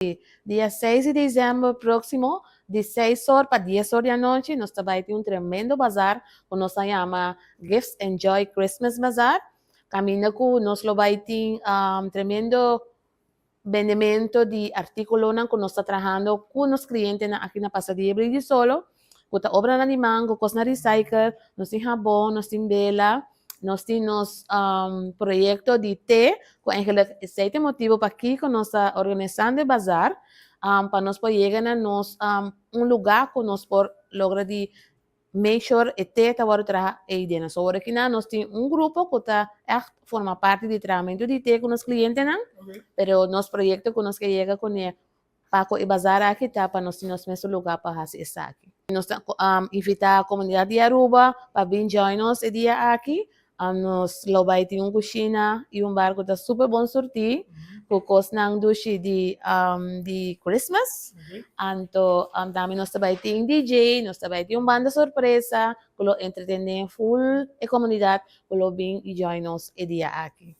Dia 6 di december proximo, di 6 or pa 10 or di anochi, nos ta bay tin un tremendo bazaar cu nos ta yama Gifts and Joy Christmas Bazaar. Caminda cu nos lo bay tin tremendo bendemento di articulonan cu nos ta trahando cu nos clientenan aki na Pasadia Brillo di Solo, cu ta obranan di man, cu cosnan recycle. Nos tin habon, nos tin bela, nos tin nos proyecto di te, cu eigenlijk esey ta e motibo pakico nos ta organisando e bazaar, pa nos por yega na nos un lugar cu nos por logra di make sure e te ta wordo traha eyden. So ora aki nan nos tin un grupo cu ta echt forma parti di trahamento di te cu nos clientenan, pero nos proyecto cu nos ke yega cune pa cu e bazaar aki ta pa nos tin nos mesun lugar pa haci esaki. Nos ta invita comunidad di Aruba pa bin join nos e dia aki. Nos lo bay tin un cushina y un bar cu ta super bon surti cu cosnan dushi di Christmas. Anto tambe nos ta bay tin DJ, nos ta bay tin un banda sorpresa cu lo entretene full e comunidad cu lo bin y join nos e dia aki.